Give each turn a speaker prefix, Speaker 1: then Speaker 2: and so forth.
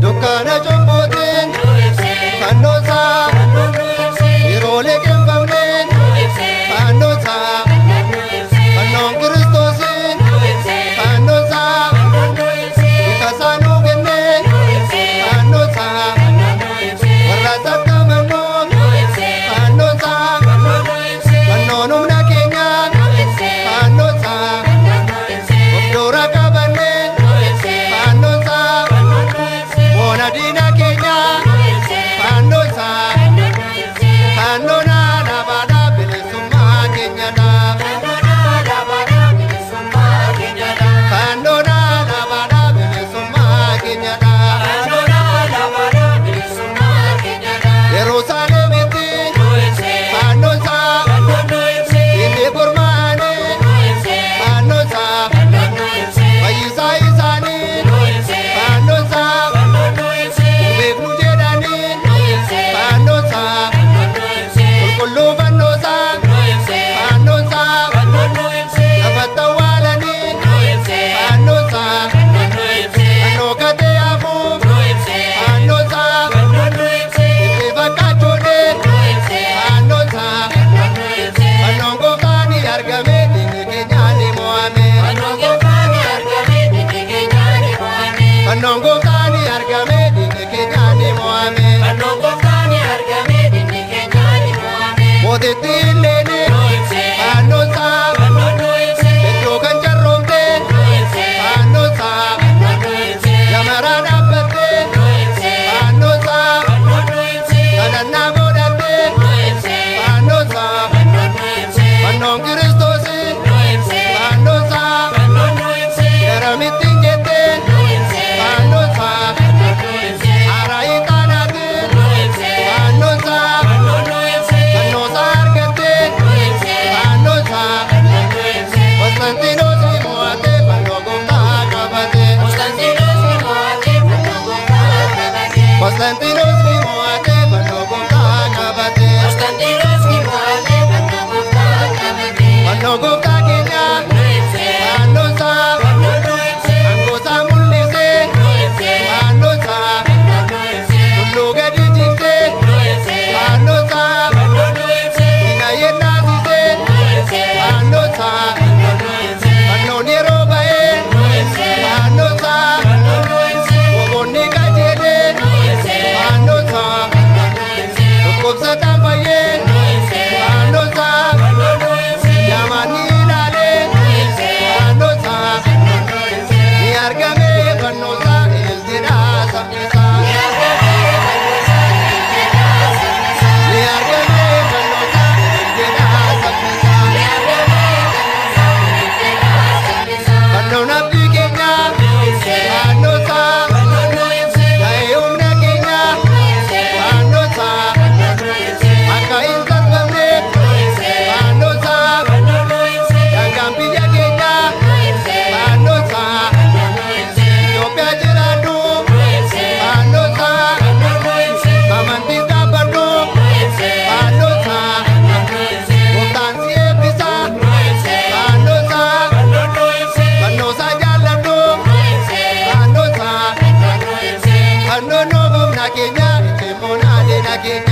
Speaker 1: Dukkana cubbuutiin fannoosaa yeroo liqimfamneen fannoosaa fannoon Kiristoosiin fannoosaa ifa isaa nuu kennee fannoosaa warra isatti amannuun fannoosaa fannoon humna keenyaa fannoosaa of dura qabannee fannoosaa moona diina keenyaa fannoosaa fannoon alaabaadhaa bilisummaa keenyadhaa fannoon alaabaadhaa bilisummaa keenyadhaa Yerusaalemitti fannoosaa inni gurmaa'anii fannoosaa fayyisaa isaanii fannoosaa beeknu jedhanii fannoosaa qulqulluu fannoosaa fannoosaa lafatti awwaalanii fannoosaa fannoo katee hafuu fannoosaa itti fakkaachuudhee fannoosaa fannoon gooftaan ni argame diinni keenya ni mo'ame fannoon gooftaan ni argame diinni keenya ni mo'ame mootitti illee fannoosaa iddoo kan carroomte fannoosaa yamaraa dhaabbatte fannoosaa kadhannaa godhatte fannoosaa fannoon Kiristoosii fannoosaa garamitti jette fannoosaa haaraa ixaanaatiin fannoosaa fannoosaa argatte fannoosaa Konstantiinoos ni mo'ate fannoo gooftaa qabate Konstantiinoos ni mo'ate fannoo gooftaa qabate fannoo gooftaa keenya fannoosaa aangoosaa mul'isee fannoosaa tulluu gadi jigsee fannoosaa diina yennaasisee fannoosaa fannoon yeroo ba'ee fannoosaa boqonni qajeelee fannoosaa dhukkubsataan fayyee fannoosaa jaamaan ni ilaalee fannoosaa ni argame fannoosaa iljedhaa sabnisaa ni argame fannoosaa iljedhaa sabnisaa fannoon abdii keenyaa fannoosaa ta'ee humna keenyaa fannoosaa akka hin sarbamne fannoosaa daangaan biyya keenyaa fannoosaa Itoophiyaa jiraadhu fannoosaa amantiin dhaabbadhu fannoosaa gooftaan si eebbisa fannoosaa fannoosaa jaalladhu fannoosaa fannoon humna keenya itti moonaa diina keenya.